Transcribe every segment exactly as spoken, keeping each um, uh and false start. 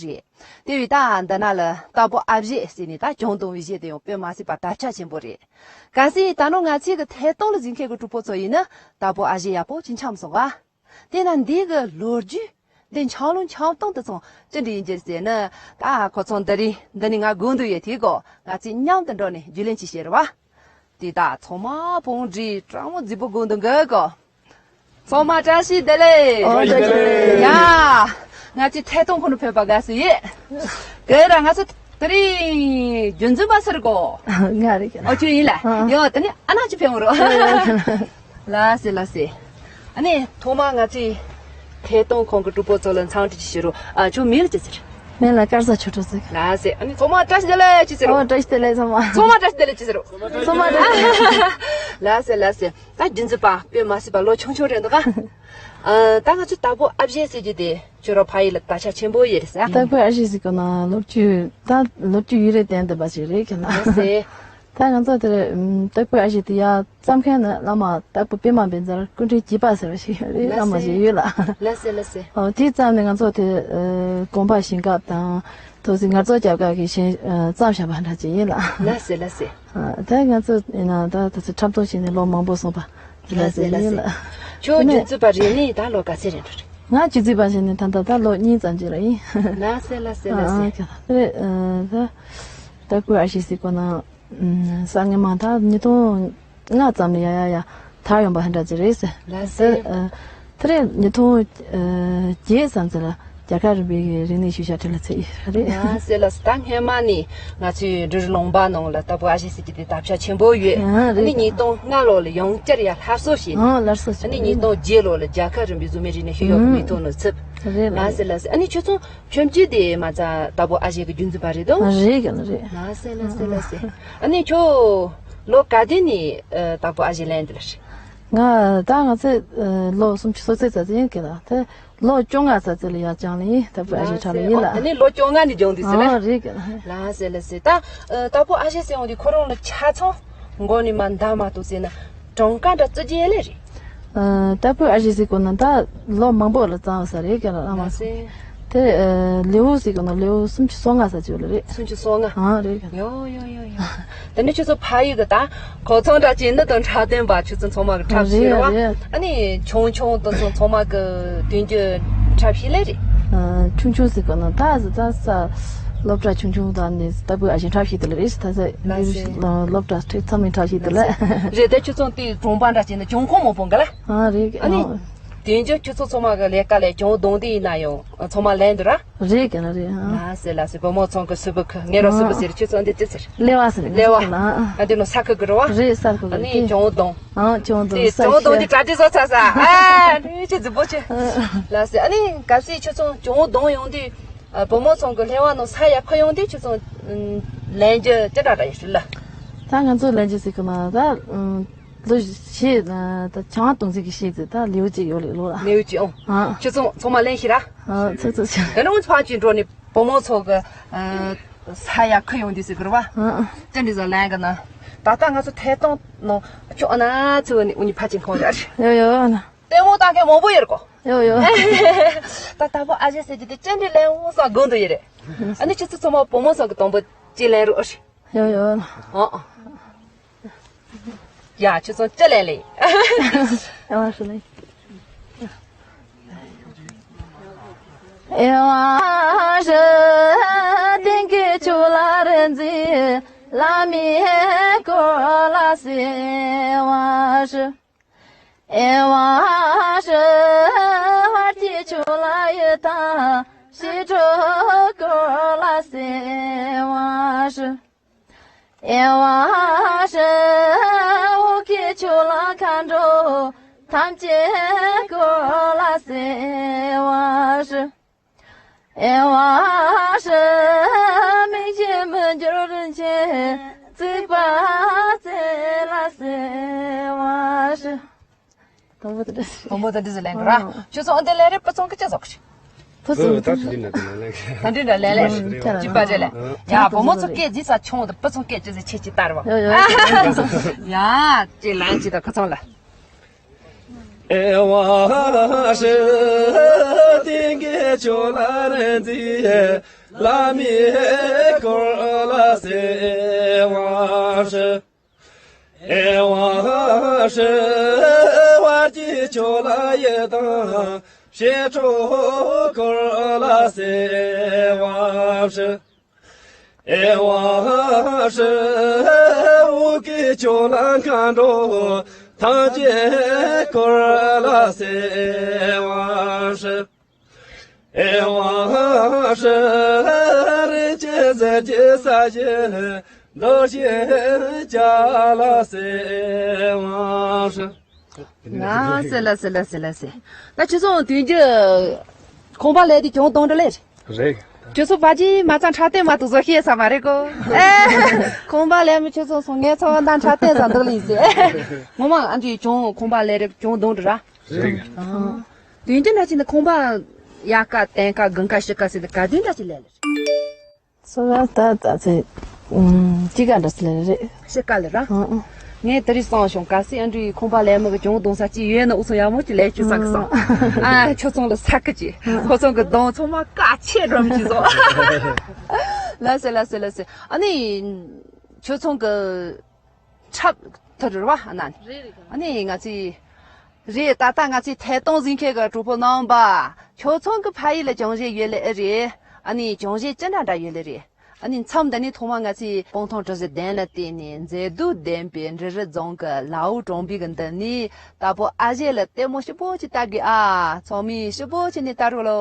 རེད། དེ་བས་ད་འདི་ན་ལ་དྭགས་པོ་ཨ་བཞེས་ཟེར་ནས་ད་གྱང་བརྡུང་བའི་གཞས་དེ་ཡང་དཔེ་མ་སྲིད་པ་དར་ཆ་ཆེན་པོ་རེད། གལ་སྲིད་ད་ནང་ང་ཚོའི་གི་ཐད་གཏོང་ལ་གཟིགས་མཁན་གི་གྲོགས་པོ་ཚོ་ཡིན་ན་དྭགས་པོ་ཨ་བཞེས་ཡག་པོ་ཅིག་འཆམ་སོང་བ། དེས་ན་འདི་གི་ལོ་རྒྱུས་འདི་འཆམ་ལུང་འཆམ་སྟངས་དེ་ཚོ་ཅི་འདྲ་ཡིན་གྱི་ཟེར་ན། ད་ཁོ་ཚོ་འདི་རིང་འདི་ནས་ང་སྒུག་འདུག་ཡོད། དེའི་སྐོར་ང་ཚོས་མཉམ་དུ་འགྲོ་ནས་རྒྱུས་ལོན་ཅིག་བྱེད་རོགས། དེ་དག་ཚང་མ་བོང་འདྲིས་སྤྲང་མོ་རྫིག་པོ་སྒུག་འདུག་གི་གོ། ཚང་མ་བཀྲ་ཤིས་བདེ་ལེགས། ཨོ་བཀྲ་ཤིས་བདེ་ལེགས། ཡ། ང་ཚོའི་ཐད་གཏོང་ཁོ་ནས་ཕེབས་པ་དགའ་སུ་ཡིན། ག་ར་ང་ཚོ་དེ་རིང་རྒྱུན་འཛིན་པ་ཟེར་གོ། ང་རེད་ཀྱང་། ཨོ་ཁྱོད་ཡིན་ལ། ཨ། ཡོ་དེ་ནི་ཨ་ན་ཅི་ཕེབས་འོང་རོགས། ལགས་སེ་ལགས་སེ། ཨ་ནི་ཐོག་མ་ང་ཚོའི་ཐད་གཏོང་ཁང་གི་གྲོགས་པོ་ཚོ་ལ་འཚམས་འདྲི་ཅིག་ཞུ་རོགས། ཨ། ཁྱོད་མིང་ལ་ཅི་ཟེར། མིང་ལ་དཀར་ས་ཆོས་གྲགས་ཟེར། ལགས་སེ། ཨ་ནི་ཚང་མ་བཀྲ་ཤིས་བདེ་ལེགས་ཅིག་ཟེར་རོགས། ཨོ་བཀྲ་ཤིས་བདེ་ལེགས་ཚང་མ། ཚང་མ་བཀྲ་ཤིས་བདེ་ལེགས་ཅིག་ཟེར་རོགས། ཚང་མ་བཀྲ་ཤིས། ལགས་སེ་ལགས་སེ། ད་རྒྱུན་འཛིན་པ་དཔེ་མ་སྲིད་པ་ལོ་ཆུང་ཆུང་རེད་འདུག་ག། ཨ། ད་ང་ཚོ་དྭགས་པོ་ཨ་བཞེས་ཟེར་རྒྱུ་དེ་ཁྱོད་རང་ཕ་ཡུལ་ལ་དར་ཆ་ཆེན་པོ་ཡོད་རེད་ཟེར། དྭགས་པོ་ཨ་བཞེས་ཟེར་གོ་ན་ལོ་རྒྱུས་ད་ལོ་རྒྱུས་ཡུན་རིང་ལྡན་བསྡད་པ་ཞིག་རེད་ཁྱེད་ན། ལགས་སེ། ད་ང་ཚོ་དེར་ཨམ། དྭགས་པོ་ཨ་བཞེས་དེ་ཡར་བརྩམས་མཁན་ནི་བླ་མ་དྭགས་པོ་པད་མ་བཛྲ་སྐུ་ཕྲེང་བརྒྱད་པ་ཟེར་བ་ཞིག་ཡོད་རེད། ལགས་སེ། བླ་མ་ཞིག་ཡོད་ལ། ལགས་སེ་ལགས་སེ། ཨོ་དེ་བརྩམས་ནས་ང་ཚོ་དེ་ཨ། དགོན་པ་བཞེངས་སྐབས་དང་ཐོག་སི་ངལ་རྩོལ་རྒྱབ་སྐབས་ཀྱི་བཞེངས་ཨ། བརྩམས་བཞག་པ་འདྲ་ཅིག་ཡིན་ལ། ལགས་སེ་ལགས་སེ། ཨ། ད་ང་ཚོ་ཡིན་ན་ད་ད་ཚོ་འཁྲབ་སྟོན་བྱས་ནས་ལོ་མང་པོ་སོང་བ་འདི་ལ་ལགས་སེ་ཟེར་ལགས་ཡིན་སེ། ལ། ཁྱོད་ཨ་ནི་རྒྱུན་འཛིན་པ་རེད་ནི་ད་ལོ་ག་ཚོད་རེད་འགྲོ་རེད། ང་རྒྱུན་འཛིན་པ་བྱས་ནས་ད་ལྟ་ད་ལོ་གཉིས་ཙམ་ཅིག་ལ་ཡིན། ལགས་སེ་ལགས་སེ་ལགས་སེ། ཨ་ཨ་ད་རེད། ཨ་ད་དྭགས་པོ་ཨ་བཞེས་ཟེར་གོ་ན། ཨུམ། སང་ཉིན་མ་ད་ཉིས་སྟོང་ལྔ་ཙམ་ལ་ཡ་ཡ་ཡ་དར་ཡོང་པ་འདྲ་ཅིག་རེད་ཟེར། ལགས་སེ། ཨ་དེ་རེད། ཉིས་སྟོང་ཨ་བརྒྱད་ཙམ་ཅིག་ལ་རྒྱ་གར་རིམ་པའི་རིག་གནས་ཤུལ་བཞག་ཁྲིད་ལ་ཚུད་ཡོད་རེད། ལགས་སེ་ལགས་སེ། ད་སྔོན་མ་ནས་ང་ཚོའི་འབྲི་རུ་ལུང་པ་ནང་ལ་དྭགས་པོ་ཨ་བཞེས་ཟེར་གྱི་དེ་དར་ཆ་ཆེན་པོ་ཡོད། ཨ་ཨ་ནི་རེད། ཉིས་སྟོང་ལྔ་ལོ་ལ་ཡང་བསྐྱར་ཡ་སླར་གསོ་བྱས། ཨ་སླར་གསོ་བྱས། ཨ་ནི་ཉིས་སྟོང་བརྒྱད་ལོ་ལ་རྒྱ་གར་རིམ་པའི་གཟུགས་མེད་རིག་གནས་ཤེས་ཡོན་གྱི་ཨུམ་མིག་ཐོག་ནང་ཚུད། རེད་ལགས་ལགས་སེ་ལགས་སེ། ཨ་ནི་ཁྱོད་ཚོ་ཁྱིམ་རྒྱུད་དེ་མ་རྩ་དྭགས་པོ་ཨ་བཞེས་ཀྱི་རྒྱུན་འཛིན་པ་རེད་དོ། རེད་ག་ལ་རེད། ལགས་སེ་ལགས་སེ་ལགས་སེ། ཨ་ནི་ཁྱོད་ལོ་ག་དུས་ནས་ཨ་དྭགས་པོ་ཨ་བཞེས་ལེན་འདི་ལ་རེད། ང་ད་ང་ཚོས་ཨ་ལོ་སུམ་ཅུ་སོ་གཅིག་ཙམ་ཡིན་གི་ལ་དེ། ལོ་བཅོ་ལྔ་ཙམ་ཙམ་ལ་ཡར་བྱུང་ལ་ཡིན། དྭགས་པོ་ཨ་བཞེས་འཁྲབ་ལ་ཡིན་ལ། ཨ་ནི་ལོ་བཅོ་ལྔ་ནས་སྦྱངས་འདུག་ཟེར་ལ། ཨ་རེད་གི་ལ། ལགས་སེ་ལགས་སེ། ད་ཨ་དྭགས་པོ་ཨ་བཞེས་ཟེར་ཡོང་དུས་ཁོ་རང་ལ་ཆ་ཚང་མགོ་ནས་མར་འདང་མ་ཐུབ་ཟེར་ན་གྲངས་ཀ་འདྲ་བརྩི་རྒྱུ་ཡོད་ལེ་རེད། ཨ་དྭགས་པོ་ཨ་བཞེས་ཟེར་གོ་ན་ད་ལོ་མང་པོ་ལ་བརྩམས་ས་རེད་གི་ལ། ཨ་མ་ལགས་སེ། དེ་ཨ་ལེའུ་ཟེར་གོ་ན་ལེའུ་སུམ་ཅུ་སོ་ལྔ་ཙམ་ཅིག་ཡོད་ལ་རེད། སུམ་ཅུ་སོ་ལྔ། ཨ་རེད་གི། ཡོ་ཡོ་ཡོ་ཡོ། དེ་ནས་ཁྱོད་ཚོ་ཕ་ཡུལ་གི་ད་གོ་མཚོན་འདྲ་ཅིག་ནི་དང་འཁྲབ་སྟོན་པ་ཁྱོད་ཚོ་ཚང་མ་གི་འཁྲབ་ཤེས་རེད་བ། རེད་རེད། ཨ་ནི་ཆུང་ཆུང་དེ་ཚོ་ཚང་མ་གི་དོན་རྒྱུ་འཁྲབ་ཤེས་ལེ་རེད། ཨ་ཆུང་ཆུང་ཟེར་གོ་ན་ད་ཟེར་ད་ས་སློབ་གྲྭ་ཆུང་ཆུང་དང་ནི་དྭགས་པོ་ཨ་བཞེས་འཁྲབ་ཤེས་དེ་ལ་རེད། ད་ས་ལགས་སེ། སློབ་གྲྭ་ཁྲིད་མཚམས་མི་འཁྲབ་ཤེས་དེ་ལ། ལགས་སེ། རེད་དེ་ཁྱོད་ཚོ་དེ་གྲོང་པ་འདྲ་ཅིག་ནི་གྱང་ཁོངས་མང་པོ་འགའ་ལ། ཨ་རེད། ཨ་ནི་ཨ་དོན་རྒྱུ་ཁྱོད་ཚོ་ཚང་མ་གི་ལས་ཀ་ལས་གྱང་བརྡུང་དེ་ཡིན་ན་ཡང་ཚང་མ་ལེན་འདུག་ར། རེད་ག་ལ་རེད། ཨ། ལགས་སེ་ལགས་སེ། བུ་མོ་ཚང་གི་སུ་བུ་ཁུ་ངེད་རང་སུ་བུ་ཟེར་ཁྱོད་ཚོ་འདི་ཅི་ཟེར། ལེ་བ་ཟེར། ལེ་བ། ཨ་འདི་ནོ་ས་ཁུ་གི་རོ་བ། རེད་ས་ཁུ་གི། ཨ་ནི་གྱང་བརྡུང་། ཨ་གྱང་བརྡུང་། དེ་གྱང་བརྡུང་དེ་གྲ་སྒྲིག་བཟོ་ཚར་ས། ཨ་ནི་ཅི་རྫི་པོ་ཆེ། ལགས་སེ། ཨ་ནི་གལ་སྲིད་ཁྱོད་ཚོ་གྱང་བརྡུང་ཡོང་དུས་ཨ་བུ་མོ་ཚང་གི་ལེ་བ་ནོ་ས་ཡ་ཁུ་ཡོང་དུས་ཁྱོད་ཚོ་ལེན་རྒྱུ་ཅི་འདྲ་འདྲ་ཡོད་ཤི་ལ། ད་ང་ཚོ་ལེན་རྒྱུ་ཟེར་གི་ན་ད། ལོ་ཞེས་ད་ཆང་དུང་ཚིག་གི་ཤེས་ཚེ་ད་ལེའུ་གཅིག་ཡོད་ལེ་ལོ་ལ། ལེའུ་གཅིག་ཨོ། ཨ། ཁྱོད་ཚོ་ཚང་མ་ལེན་ཤེས་ར། ཨ་ཚོ་ཚོ་ཆ། དེ་ནས་འོང་ཕ་གཅིག་འགྲོ་ནས་བུ་མོ་ཚོ་གི་ཨ་ས་ཡ་ཁུ་ཡོང་དུས་ཟེར་གི་ར་བ། ཨ། ཅི་འདྲ་ཟ་ལེན་གི་ན། ད་ལྟ་ང་ཚོ་ཐད་གཏོང་ནང་ཁྱོད་ཨ་ན་ཚོ་ནི་འུ་གཉིས་ཕ་གཅིག་ཁོང་ར། ཡོ་ཡོ་ན། ལྟད་མོ་ལྟ་མཁན་མང་པོ་ཡོད་རེད་གོ། ཡོ་ཡོ། ད་ལྟ་བུ་ཨ་ཅེ་ཟེར་གྱི་དེ་ཅི་འདྲ་ལེན་འོང་ས་དགོངས་དུ་ཡོད་རེད། ཨ་ནི་ཁྱོད་ཚོ་ཚང་མ་བུ་མོ་ཚོ་གི་དང་པོ་གཅིག་ལེན་རོགས། ཡོ་ཡོ། ཨ་ཨ། ཡ་ཁྱོད་ཚོ་ཅི་ལེན་ལེ། ཨེ་མ་ཧྲི་ལེ། ཨེ་མ་ཧྲི། སྟེང་གི་ཆུ་ལ་རི་འཛིན་ལ་མི་ཧེ་ཀོ་ལ་སེ་མ་ཧྲི། ཨེ་མ་ཧྲི། བར་གྱི་ཆུ་ལ་ཡི་དྭགས་ཤི་ཁྲོ་ཀོ་ལ་སེ་མ་ཧྲི། ཨེ་མ་ཧྲི། འོག་གི་ཆུ་ལ་མཁའ་འགྲོ་ཐམས་ཅད་ཀོ་ལ་སེ་མ་ཧྲི། ཨེ་མ་ཧྲི། མིག་བཞིན་མི་འགྱུར་རིན་ཆེན་བརྩེགས་པ་རྩེ་ལ་སེ་མ་ཧྲི། དང་པོ་དེ་འདྲ་ཟེར། དང་པོ་དེ་འདྲ་ཟེར་ལེན་གི་ར། ཨ། ཁྱོད་ཚོ་ཨོ་དེ་ལེན་རེ་སྤུ་ཚང་གི་ཅི་ཟོག་གི། སྤུ་ཚང་གི་ད་ཚོ་འདི་ན་དེ་ན་ལེན་གི། ད་འདི་འདྲ་ལེན་ལེན་རེ། ཅི་པ་རེ་ལེན། ཡ་བུ་མོ་ཚོ་སྐད་ཟིག་ས་ཆུང་དུ་སྤུ་ཚང་སྐད་ཅི་ཟེར་ཆེ་ཅི་ལྟར་བ། ཡོ་ཡོ། ཡ་ཅི་ལན་ཅི་ད་ཁ་ཚང་ལ། ཨེ་ཝང་ཧྲི། དེང་གི་ཆོས་ལ་རིག་འཛིན་བླ་མའི་སྐོར་ལ་གསན་ཝང་ཧྲི། ཨེ་ཝང་ཧྲི། བར་གྱི་ཆོས་ལ་ཡི་དམ་ཞི་ཁྲོ་སྐོར་ལ་གསན་ཝང་ཧྲི། ཨེ་ཝང་ཧྲི། འོག་གི་ཆོས་ལ་མཁའ་འགྲོ་ཐམས་ཅད་སྐོར་ལ་གསན་ཝང་ཧྲི། ཨེ་ཝང་ཧྲི། རིན་ཆེན་གཟི་བརྗིད་ས་གཞི་རྡོ་རྗེ་ལ་གསན་ཝང་ཧྲི། ལགས་སེ་ལགས་སེ་ལགས་སེ་ལགས་སེ། ད་ཁྱེད་ཚོ་དུས་རྒྱུན་ཁང་པ་ལས་དེ་གྱོང་གཏོང་འདྲ་ལས་རེད། རེད། ཁྱེད་ཚོ་ཕལ་ཆེར་མ་རྩ་འཁྲབ་སྟོན་མ་གཏོགས་བཟོ་ཤེས་ས་མ་རེད་གོ། ཨེ། ཁང་པ་ལས་མི་ཁྱེད་ཚོ་སོང་ངས་ཚོ་ད་འཁྲབ་སྟོན་ས་འདུག་ལས་ཟེར། ངོ་མ་ཨ་འདྲའི་གྱོང་ཁང་པ་ལས་རེད་གྱོང་གཏོང་འདྲ་ར། རེད། ཨ། དུས་རྒྱུན་འདྲ་ཅིག་ནི་ཁང་པ་གཡར་ཀ་བཏོན་ཀ་གང་ཀ་ཞིག་ཀ་ཟེར་ཏེ་ག་དུས་འདྲ་ཅིག་ལས་ལས། སོ་ཡ་ད་ད་ཚེ། ཨུམ། ཅི་ག་འདྲ་སི་ལེ་རེད། ཤི་ཀ་ལེ་ར། ཨང་ཨང་། ངས་དེ་རིང་སང་ཞོང་ཀ་སི་ཨན་ཌྲུའི་ཁང་པ་ལས་མི་གི་གྱོང་གཏོང་ས་ཅི་ཡོད་ན་ཨུ་ཚོ་ཡག་མོ་ཅི་ལས་ཅི་ས་གི་སང་། ཨ་ཁྱོད་ཚང་ལ་ས་གི་ཅི། ཁོ་ཚང་གི་གདོང་ཚང་མ་ཀ་ཆེ་འགྲོ་མི་ཅི་བཟོ། ལ་སེ་ལ་སེ་ལ་སེ། ཨ་ནི། ཁྱོད་ཚང་གི་འཁྲབ་ཐུབ་རེད་བ་ཨ་ན། རེད་རེད། ཨ་ནི་ང་ཚོས། རེད། ད་ལྟ་ང་ཚོའི་ཐད་གཏོང་གཟིགས་མཁན་གྱི་གྲོགས་པོ་རྣམ་པ། ཁྱོད་ཚང་གི་ཕ་ཡུལ་ལ་གྱོང་གཞི་ཡོད་ལེ་ཨེ་རེད། ཨ་ནི་གྱོང་གཞི་ཅི་འདྲ་འདྲ་ཡོད་ལེ་རེད། ཨ་ནི་མཚམས་འདི་ནས་ཐོག་མ་ང་ཚོས་སྤང་ཐང་གྲུ་བཞི་གདན་ལ་བརྟེན་ནས་མཛེས་སྡུག་ལྡན་པའི་འབྲི་རུ་རྫོང་གི་ལའུ་གྲོང་པའི་གི་མདུན་ནས་ད་པོ་ཨ་ཞེ་ལ་ལྟད་མོ་ཞིབ་པོ་ཅིག་ལྟ་དགོས་ཨ། ཚང་མས་ཞིབ་པོ་བྱས་ནས་ལྟ་རོགས་ལོ།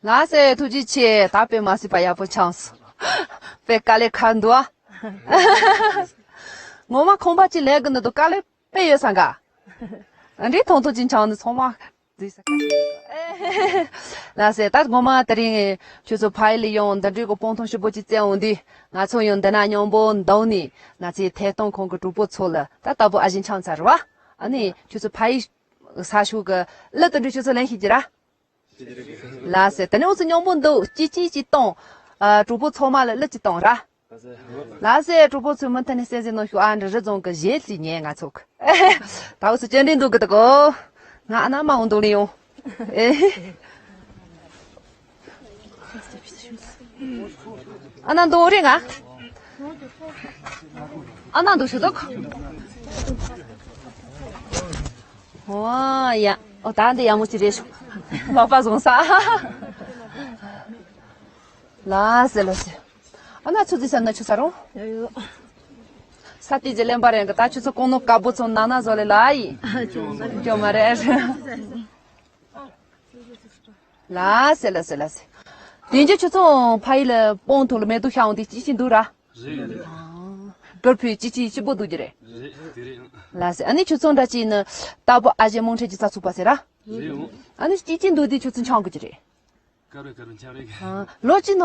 ལགས་སེ། ཐུགས་རྗེ་ཆེ། ད་དཔེ་མ་སྲིད་པ་ཡག་པོ་འཆམས་སོང་། དཔེ་དཀའ་ལས་ཁག་འདུག་ཨ། ངོ་མ་ཁང་པ་གཅིག་ལས་གི་འདུག་དཀའ་ལས་དཔེ་ཡོད་ས་འགའ། ཨ་འདྲའི་ཐུང་ཐུང་ཅིག་འཆམས་ནས་ཚང་མ་རྫིག་ས་ཁ་ཤས་ཡོད། ལགས་སེ། ད་ངོ་མ་དེ་རིང་ཁྱོད་ཚོ་ཕ་ཡུལ་ལ་ཡོང་འདི་འདྲའི་གི་སྤང་ཐང་ཞིབ་པོ་ཅིག་བཙལ་འོང་དུས། ང་ཚོ་ཡང་འདི་ན་མཉམ་པོ་འདུག་ནས། ང་ཚོའི་ཐད་གཏོང་ཁང་གི་གྲོགས་པོ་ཚོ་ལ་ད་ལྟ་བུ་ཨ་ཞེ་འཆམས་ཚར་བ། ཨ་ནི་ཁྱོད་ཚོ་ཕ་ཡུལ་ས་ཕྱོགས་གི་གླུ་དེ་འདྲ་ཁྱོད་ཚོ་ལེན་ཤེས་ཀྱི་ར། ལགས་སེ། དེ་ནས་འུ་ཚོ་མཉམ་པོ་འདུག་གཅིག་གཅིག་གཅིག་གཏོང་། ཨ། གྲོགས་པོ་ཚང་མ་ལ་གླུ་གཅིག་གཏོང་ར། ལགས་སེ། གྲོགས་པོ་ཚོས་མུ་མཐུད་ནས་གསན་གཟིགས་གནང་ཤོག་ཨ། འདི་རི་རྫོང་གི་གཞས་ལ་ཉན་ང་ཚོ་གི། ད་འུ་ཚོ་ཅི་འདྲ་འདུག་གི་འདུག་གོ། ང་ཨ་ན་མ་འོང་འདུག་ལེ་ཡོང་། ཨེ། ཨ་ན་འདུག་རེད་ང་། ཨ་ན་འདུག་ཞུ་འདུག་ཨོ་ཡ། ཨོ་ད་འདི་ཡག་མོ་ཅིག་རེད་ཤག་ལག་པ་བཟུང་ས། ལགས་སེ་ལགས་སེ། ཨ་ན་ཆུ་ཚོད་ཟ་ན་ཆུ་ཟ་རུང་། ཡོ་ཡོ། ས་དེ་རྗེས་ལེན་པ་རེད་གི། ད་ཆུ་ཚོད་གོང་ནོ་དཀར་པོ་ཚོ་ནང་ན་བཟོ་ལེ་ལ་ཡི། ཅོ་མ་རེད། ལགས་སེ་ལགས་སེ་ལགས་སེ། དེ་འཇོ་ཁྱོད་ཚོ་ཕ་ཡུལ་ལ་སྤང་ཐང་ལ་མེ་ཏོག་ཤར་འོང་དེ་སྐྱིད་ཤིང་འདུག་ར། རེད་རེད། གར་ཕུད་སྐྱིད་ཤིང་སྐྱིད་པོ་འདུག་གི་རེད། རེད་དེ་རེད། ལགས་སེ། ཨ་ནི་ཁྱོད་ཚོ་འདྲ་ཅིག་ནི་ལྟ་བུ་ཨ་ཞེ་རྨོངས་ཁྲེལ་གྱི་རྩ་ཚུགས་པ་ཟེར་ར། རེད་འོང་། ཨ་ནི་སྐྱིད་ཤིང་འདུག་དེ་ཁྱོད་ཚོ་འཆམ་དགོས་ཀྱི་རེད། གར་རེད་གར་རེད་འཆམ་རེད། ལོ་གཅིག་ནང་